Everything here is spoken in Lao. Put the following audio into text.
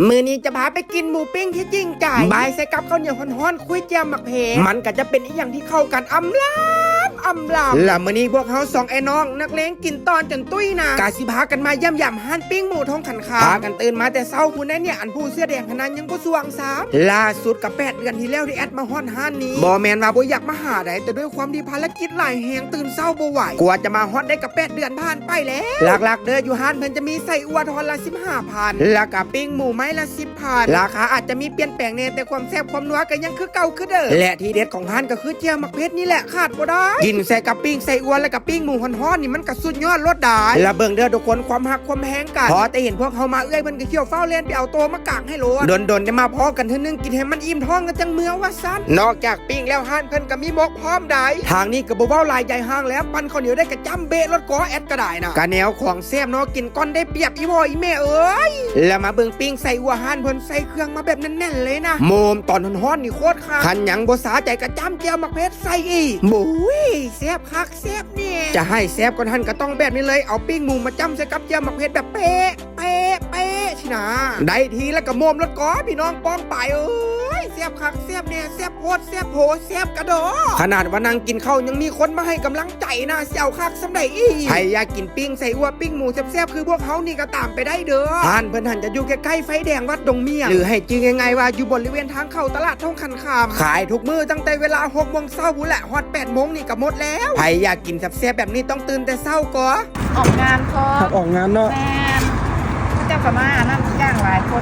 ມື້ນີ້ຈະພາໄປກິນໝູປີ້ງທີ່ຈິງໃຈ ບາຍໃສ່ກັບເຂົ້າໜຽວຮ້ອນໆ ຄຸຍແຈ່ວໝາກເຜັດ ມັນກໍຈະເປັນອີ່ຫຍັງທີ່ເຂົ້າກັນອຳລຳ ອຳລຳ. ແລະມື້ນີ້ພວກເຮົາສອງອ້າຍນ້ອງນັກເລງກິນຕໍ່ຈົນຕຸ້ຍນະ ກະຊິພາກັນມາຢ້ຽມຢາມຮ້ານປີ້ງໝູທົ່ງຂັນຄາ ພາກັນຕື່ນມາແຕ່ເຊົ້າພຸ້ນໃດ໋ເນຍ ອັນຜູ້ເສື້ອແດງຫັ້ນນະຍັງບໍ່ສວ່າງຊ້ຳ. ລ່າສຸດກະແປດເດືອນທີ່ແລ້ວທີ່ແອັດມາຮອດຮ້ານນີ້ ບໍ່ແມ່ນວ່າບໍ່ຢາກມາຫາໃດ໋ ແຕ່ດ້ວຍຄວາມທີ່ພາລະກິດຫຼາຍແຮງ ຕື່ນເຊົ້າບໍ່ໄຫວ ກວ່າຈະມາຮອດໄດ້ກະແປດເດືອນຜ່ານໄປແລ້ວ. ຫຼັກໆເດີ ຢູ່ຮ້ານເພິ່ນຈະມີໄສ້ອົ່ວທ່ອນລະສິບຫ້າພັນ ແລະກະປີ້ງໝູໄມ້ລະສິບພັນ ລາຄາອາດຈະມີປ່ຽນແປງແດ່ ແຕ່ຄວາມແຊບຄວາມນົວກໍຍັງຄືເກົ່າຄືເດີມ. ແລະທີ່ເດັດຂອງຮ້ານກໍຄືແຈ່ວໝາກເຜັດນີ້ແຫຼະ ຂາດບໍ່ໄດ້ ກິນໃສ່ກັບປີ້ງໄສ້ອົ່ວ ແລະກະປີ້ງໝູຮ້ອນໆນີ້ ມັນກະສຸດຍອດໂລດດາຍ. ລະເບິ່ງເດີທຸກຄົນ ຄວາມຮັກຄວາມແພງກັນ ພໍແຕ່ເຫັນພວກເຮົາມາ ເອື້ອຍເພິ່ນກໍຂ້ຽວຟ້າວແລ່ນໄປເອົາໂຕມາກາງໃຫ້ໂລດ ດົນໆໄດ້ມາພໍ້ກັນເທື່ອໜຶ່ງ ກິນໃຫ້ມັນອີ່ມທ້ອງກັນຈັ່ງເມືອວ່າຊັ້ນ. ນອກຈາກປີ້ງແລ້ວ ຮ້ານເພິ່ນກໍມີໝົກພ້ອມໃດ໋. ທາງນີ້ກໍບໍ່ເວົ້າຫຼາຍໃຫຍ່ຫ່າງແລ້ວ ປັ່ນເຂົ້າໜຽວໄດ້ກະຈ້ຳເບະໂລດກໍ ແອັດກໍໄດ້ນະ ກະແນວຂອງແຊບເນາະ ກິນກ່ອນໄດ້ປຽບ ອີ່ພໍ່ອີ່ແມ່ເອີຍ. ແລະມາເບິ່ງປີ້ງໄສ້ອົ່ວ ຮ້ານເພິ່ນໃສ່ເຄື່ອງມາແບບແໜ້ນໆເລີຍນະ ໂມມຕອນຮ້ອນໆນີ້ໂຄດຄັກ. ຄັນຍັງບໍ່ສາໃຈກະຈ້ຳແຈ່ວໝາກເຜັດໃສ່ອີກ ໂອ້ຍ ແຊບຄັກແຊບແນ່ ຈະໃຫ້ແຊບກວ່ານັ້ນກໍຕ້ອງແບບນີ້ເລີຍ ເອົາປີ້ງໝູມາຈ້ຳໃສ່ກັບແຈ່ວໝາກເຜັດແບບເປະ ເປະ ເປະຊີ້ນະ ໄດ້ທີແລ້ວກໍໂມມໂລດກໍ ພີ່ນ້ອງປ້ອງປາຍເອີຍ. ແຊບຄັກແຊບແນ່ ແຊບໂພດແຊບໂພ ແຊບກະດໍ. ຂະໜາດວ່ານັ່ງກິນເຂົ້າຍັງມີຄົນມາໃຫ້ກຳລັງໃຈນະ ຊິເອົາຄັກສ່ຳໃດອີກ. ໃຜຢາກກິນປີ້ງໄສ້ອົ່ວ ປີ້ງໝູແຊບໆຄືພວກເຮົານີ້ກໍຕາມໄປໄດ້ເດີ ຮ້ານເພິ່ນຫັ້ນຈະຢູ່ໃກ້ໆໄຟແດງວັດດົງມ້ຽງ ຫຼືໃຫ້ຈື່ງ່າຍໆວ່າຢູ່ບໍລິເວນທາງເຂົ້າຕະຫຼາດທົ່ງຂັນຄາມ ຂາຍທຸກມື້ຕັ້ງແຕ່ເວລາຫົກໂມງເຊົ້າພຸ້ນແຫຼະ ຮອດແປດໂມງນີ້ກໍໝົດແລ້ວ. ໃຜຢາກກິນແຊບໆແບບນີ້ຕ້ອງຕື່ນແຕ່ເຊົ້າກໍ ອອກງານພ້ອມ ຮັບອອກງານເນາະ ແມ່ນ ເຂົາເຈົ້າກໍມາອັນນັ້ນຢ່າງຫຼາຍຄົນ